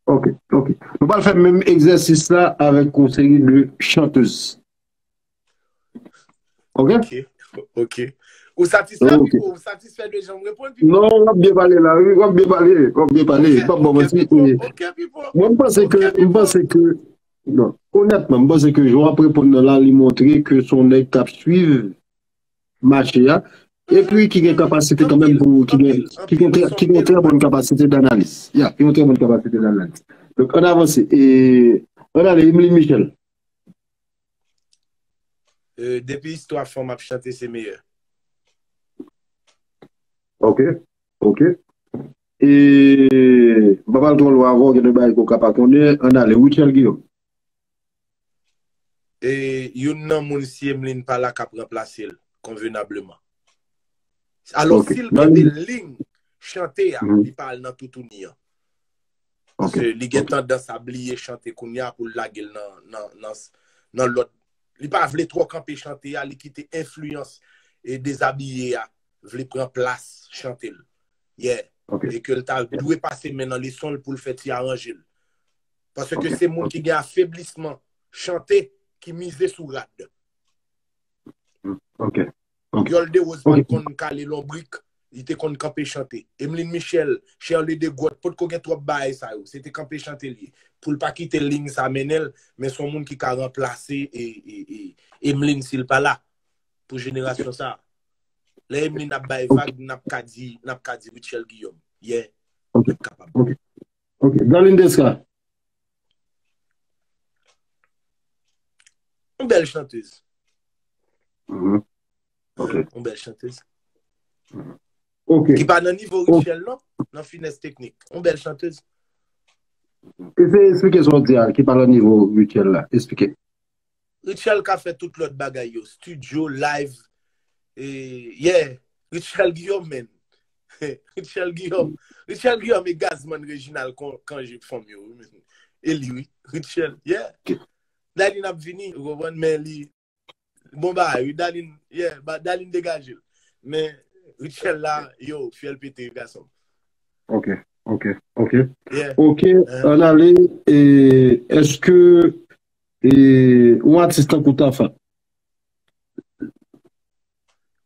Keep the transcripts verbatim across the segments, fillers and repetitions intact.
Ok, ok. Nou pral fè menm egzèsis la avèk yon seri de chantèz. Ok? Ok, ok. Ou satisfè, Pipo? Ou satisfè de jan m reponn, Pipo? Non, w ap byen pale la, wi, w ap byen pale, w ap byen pale. Pa bon, mwen, si, ok, Pipo. Mwen, m panse ke, m panse ke, non, onètman, m panse ke jan w ap reponn nan la, li montre ke se yon nèg k ap swiv mache a, epi ki gen kapasite kanmenm pou, ki gen, ki gen, ki gen trè bòn kapasite danalis. Ya, ki gen trè bòn kapasite danalis. Donk, ann avanse. E, ann ale, Emeline Michel. Euh, depi istwa fanm ap chante, se meyè. Ok, ok. E, m pa pral twò lwen avè w, gen de bagay ke w ka pa konnen, ann ale, Rutshelle Guillaume. E youn nan moun, si Emeline pa la, k ap ranplase l konvenableman. Alò, si l kenbe liy chante a, li pa al nan toutouni an. Paske li gen tandans a bliye chante kounye a pou l lage l nan, nan, nan, nan lòt. Li pa vle twò kanpe chante a, li kite enfliyans e dezabiye a vle pran plas chante l. Yeah. E ke l ta dwe pase men nan leson l pou l fè ti aranje l. Paske se moun ki gen afeblisman chante ki mize sou rad. Ok. Ok. Yòl Derose pa t konn kale lonbrik, li te konn kanpe chante. Emeline Michel, Sherley Degroot, potko gen twòp bagay sa yo. Se te kanpe chante l ye. Pou l pa kite liy sa mennen l, men se yon moun ki ka ranplase e, e, e, Emeline si l pa la. Pou jenerasyon sa. Lè Emeline ap bay vag, n ap ka di, n ap ka di Rutshelle Guillaume. Yeah. N ap kapab. Ok. Darline Desca. Yon bèl chantèz. Mhm. Ok. Yon bèl chantèz. Ok. Ki pa nan nivo Rutshelle, non, nan finès teknik. Yon bèl chantèz. Eseye eksplike sa w di a, ki pa nan nivo Rutshelle la. Eksplike. Rutshelle ka fè tout lòt bagay yo. Studio, live. E, yeah. Rutshelle Guillaume, man. Rutshelle Guillaume. Rutshelle Guillaume e Gazman Reginald kon- kanje fanm yo, wi, men. E li, wi. Rutshelle, yeah. Darline ap vini, ou konprann, men li bon bagay, wi. Darline, yeah, ba, Darline degaje l. Men Rutshelle la, yo, fyèl pete, gason. Ok, ok, ok. Yeah. Ok, ann ale, e, èske, e, yon atis tankou Tafa?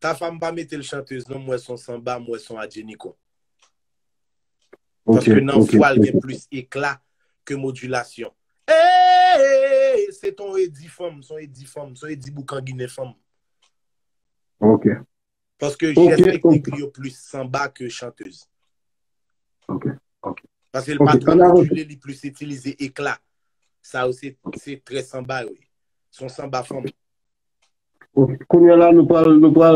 Tafa, m pa mete l chantèz, non, m wè se yon sanba, m wè se yon adjenikon. Paske nan vwa l gen plis ekla ke modilasyon. Eeeey, se ton Edi fanm, se yon Edi fanm, se yon Edi boukan ginen fanm. Ok. Paske jès teknik li yo plis sanba ke chantèz. Ok, ok. Paske l pa twò modile, li plis itilize ekla. Sa yo se se trè sanba yo ye. Se yon sanba fanm. Ok. Kounye a la, nou pral, nou pral